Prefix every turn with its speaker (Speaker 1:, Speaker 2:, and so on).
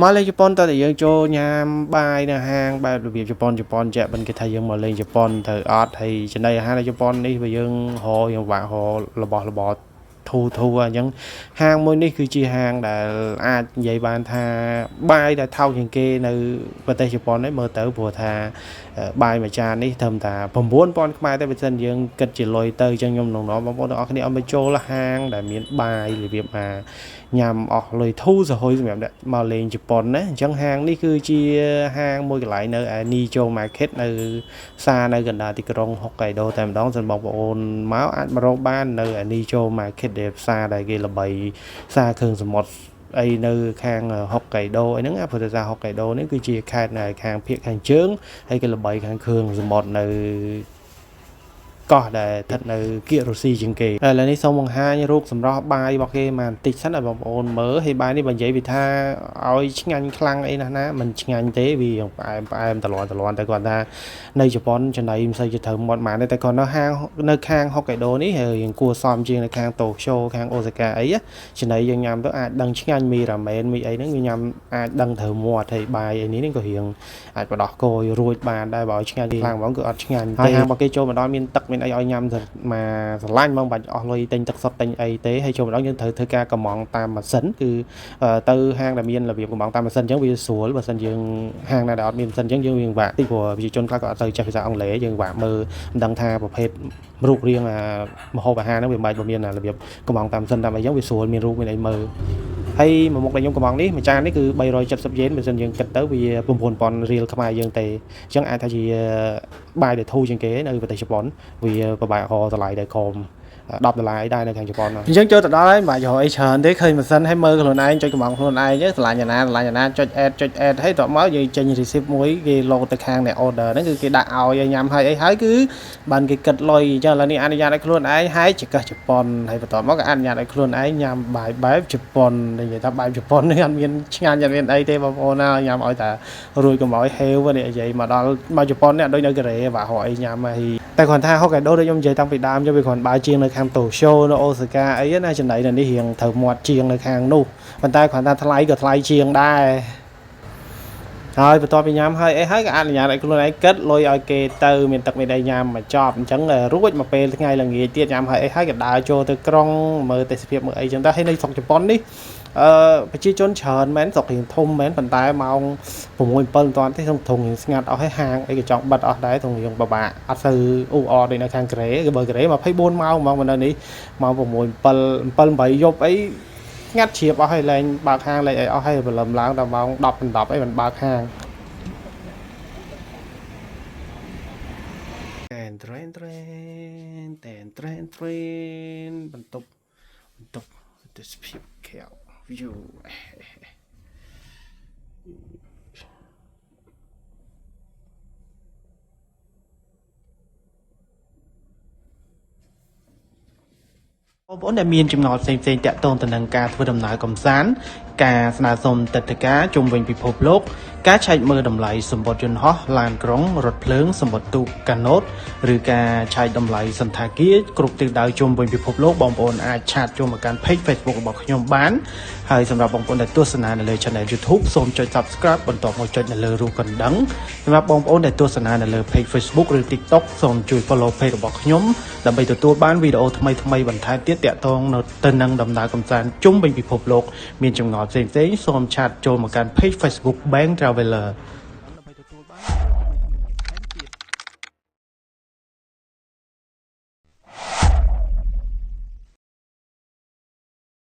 Speaker 1: មកលេងជប៉ុនតើតែយើងចូលញ៉ាំបាយនៅហាងបែបរបៀបជប៉ុនជប៉ុនជាក់មិនគេថាយើងមកលេងជប៉ុនត្រូវអត់ហើយចំណីអាហារនៅជប៉ុននេះបើយើងរកយើងវាក់រករបស់របរធូធូអញ្ចឹងហាងមួយនេះគឺជាហាងដែលអាចនិយាយបានថាបាយដែលថោកជាងគេនៅប្រទេសជប៉ុននេះមើលទៅព្រោះថាបាយមួយចាននេះត្រឹមតែ9000ខ្មែរទេបើសិនយើងគិតជាលុយទៅអញ្ចឹងខ្ញុំណែនាំបងប្អូនទាំងអស់គ្នាឲ្យមកចូលហាងដែលមានបាយរបៀបថាញ៉ាំអស់លុយធូរសហុយសម្រាប់អ្នកមកលេងជប៉ុនណាអញ្ចឹងហាងនេះគឺជាហាងមួយកន្លែងនៅឯ Nijo Market នៅផ្សារនៅកណ្ដាលទីក្រុងហុកកៃដូតែម្ដងសិនបងប្អូនមកអាចមករកបាននៅឯ Nijo Market ដែលផ្សារដែលគេល្បីផ្សារគ្រឿងសមុទ្រអីនៅខាងហុកកៃដូអីហ្នឹងណាព្រោះថាហុកកៃដូនេះគឺជាខេត្តនៅខាងភាគខាងជើងហើយគេល្បីខាងគ្រឿងសមុទ្រនៅកោះដែលស្ថិតនៅគៀករុស្ស៊ីជាងគេឥឡូវនេះសូមបង្ហាញរូបសម្រស់បាយរបស់គេមកបន្តិចសិនឲ្យបងប្អូនមើលហើយបាយនេះបើនិយាយពីថាឲ្យឆ្ងាញ់ខ្លាំងអីណាស់ណាមិនឆ្ងាញ់ទេវាផ្អែមផ្អែមតលន់តលន់តែគាត់ថានៅជប៉ុនចំណីមិនសូវជាត្រូវមាត់ម៉ានទេតែគាត់នៅហាងនៅខាងហុកកៃដូនេះរៀងគួរសមជាងនៅខាងតូក្យូខាងអូសាកាអីចំណីយើងញ៉ាំទៅអាចដឹងឆ្ងាញ់មីរ៉ាមែនមីអីហ្នឹងវាញ៉ាំអាចដឹងត្រូវមាត់ហើយបាយអីនេះក៏រៀងអាចបដោះគោរួចបានដែរបើឲ្យឆ្ងាញ់ខ្លាំងហ្មងគឺអត់ឆ្ងាញ់ទេហើយហាងរបស់គេចូលមកដល់មានទឹកមានអីឲ្យញ៉ាំទៅមកស្រឡាញ់ហ្មងបាច់អស់លុយទិញទឹកសុទ្ធទិញអីទេហើយចូលមកដល់យើងត្រូវធ្វើការកម្មង់តាមម៉ាស៊ីនគឺទៅហាងដែលមានរបៀបកម្មង់តាមម៉ាស៊ីនអញ្ចឹងវាស្រួលបើសិនយើងហាងណាដែលអត់មានម៉ាស៊ីនអញ្ចឹងយើងវាពិបាកតិចព្រោះប្រជាជនខ្លះក៏អត់សូវចេះភាសាអង់គ្លេសយើងពិបាកមើលមិនដឹងថាប្រភេទរូបរាងអាម្ហូបអាហារហ្នឹងវាមិនបាច់បើមានរបៀបកម្មង់តាមម៉ាស៊ីនតាមអីចឹងវាស្រួលមានរូបមានអីមើលហើយមួយមុខដែលខ្ញុំកម្មង់នេះមួយចាននេះគឺ370យេនបើសិនយើងគិតទៅវា9000រៀលខ្មែរយើងទេអញ្ចឹងអាចថាជាបាយដែលធូរជាងគេនៅប្រទេសជប៉ុនវាពិបាករកតម្លៃដែលក្រោម10ដុល្លារអីដែរនៅខាងជប៉ុនអញ្ចឹងចូលទៅដល់ហើយមិនបាច់រកអីច្រើនទេឃើញម៉ាស៊ីនហើយមើលខ្លួនឯងចុចកំងខ្លួនឯងទៅស្រឡាញ់ណាស្រឡាញ់ណាចុច add ចុច add ហើយតមកយើងចេញ receipt មួយគេលោតទៅខាងអ្នក order ហ្នឹងគឺគេដាក់ឲ្យឲ្យញ៉ាំហើយអីហើយគឺបានគេគិតលុយអញ្ចឹងឥឡូវនេះអនុញ្ញាតឲ្យខ្លួនឯងហើយចង្កឹះជប៉ុនហើយបន្ទាប់មកក៏អនុញ្ញាតឲ្យខ្លួនឯងញ៉ាំបាយបែបជប៉ុននិយាយថាបែបជប៉ុននេះអត់មានឆ្ងាញ់អត់មានអីទេបងប្អូនណាញ៉ាំឲ្យតែរួចកុំឲ្យហេវនេះនិយាយមកដល់មកជប៉ុននេះអត់ដូចនៅកូរ៉េបាក់រកអីញ៉ាំហើយតែគ្រាន់ថាហុកកៃដូដូចខ្ញុំនិយាយតាំងពីដើមចុះវាគ្រាន់បើជាងនៅខាងតូក្យូនៅអូសាកាអីណាចំណៃនៅនេះរៀងត្រូវមាត់ជាងនៅខាងនោះប៉ុន្តែគ្រាន់ថាថ្លៃក៏ថ្លៃជាងដែរហើយបន្ទាប់ពីញ៉ាំហើយអីហើយក៏អនុញ្ញាតឲ្យខ្លួនឯងគិតលុយឲ្យគេទៅមានទឹកមានអីញ៉ាំមកចប់អញ្ចឹងរួចមកពេលថ្ងៃល្ងាចទៀតញ៉ាំហើយអីហើយក៏ដើរចូលទៅក្រុងមើលទេសភាពមើលអីចឹងទៅហើយនៅស្រុកជប៉ុននេះអឺប្រជាជនច្រើនមែនស្រុករៀងធំមែនប៉ុន្តែម៉ោង6 7មិនទាន់ទេក្នុងធុងរៀងស្ងាត់អស់ហើយហាងអីក៏ចង់បិទអស់ដែរធុងរៀងពិបាកអត់សូវអ៊ូអរដូចនៅខាងកូរ៉េគឺបើកូរ៉េ24ម៉ោងហ្មងនៅនេះម៉ោង6 7 7 8យប់អីស្ងាត់ជ្រាបអស់ហើយលែងបើកហាងលែងអីអស់ហើយព្រលឹមឡើងដល់ម៉ោង10 10អីមិនបើកហាងតែនត្រែនត្រែនតែនត្រែនត្រែនបន្ទប់បន្ទប់ទេសភាពក្រៅ view បងប្អូនដែលមានចំណោទផ្សេងៗតាក់ទងទៅនឹងការធ្វើដំណើរកម្សាន្តការស្នើសុំទិដ្ឋាការជុំវិញពិភពលោកការឆែកមើលតម្លៃសម្បត្តិយន្តហោះឡានក្រុងរថភ្លើងសម្បត្តិទូកកាណូតឬការឆែកតម្លៃសន្តាគារគ្រប់ទិសដៅជុំវិញពិភពលោកបងប្អូនអាចឆាតចូលមកកាន់ Page Facebook របស់ខ្ញុំបានហើយសម្រាប់បងប្អូនដែលទស្សនានៅលើ Channel YouTube សូមចុច Subscribe បន្ទាប់មកចុចនៅលើរូបកណ្ដឹងសម្រាប់បងប្អូនដែលទស្សនានៅលើ Page Facebook ឬ TikTok សូមជួយ Follow Page របស់ខ្ញុំដើម្បីទទួលបានវីដេអូថ្មីៗបន្ថែមទៀតតាក់ទងនៅទៅនឹងដំណើរកម្សាន្តជុំវិញពិភពលោកមានចម្ងល់ផ្សេងៗសូមឆាតចូលមកកាន់ Page Facebook Bank Traveler។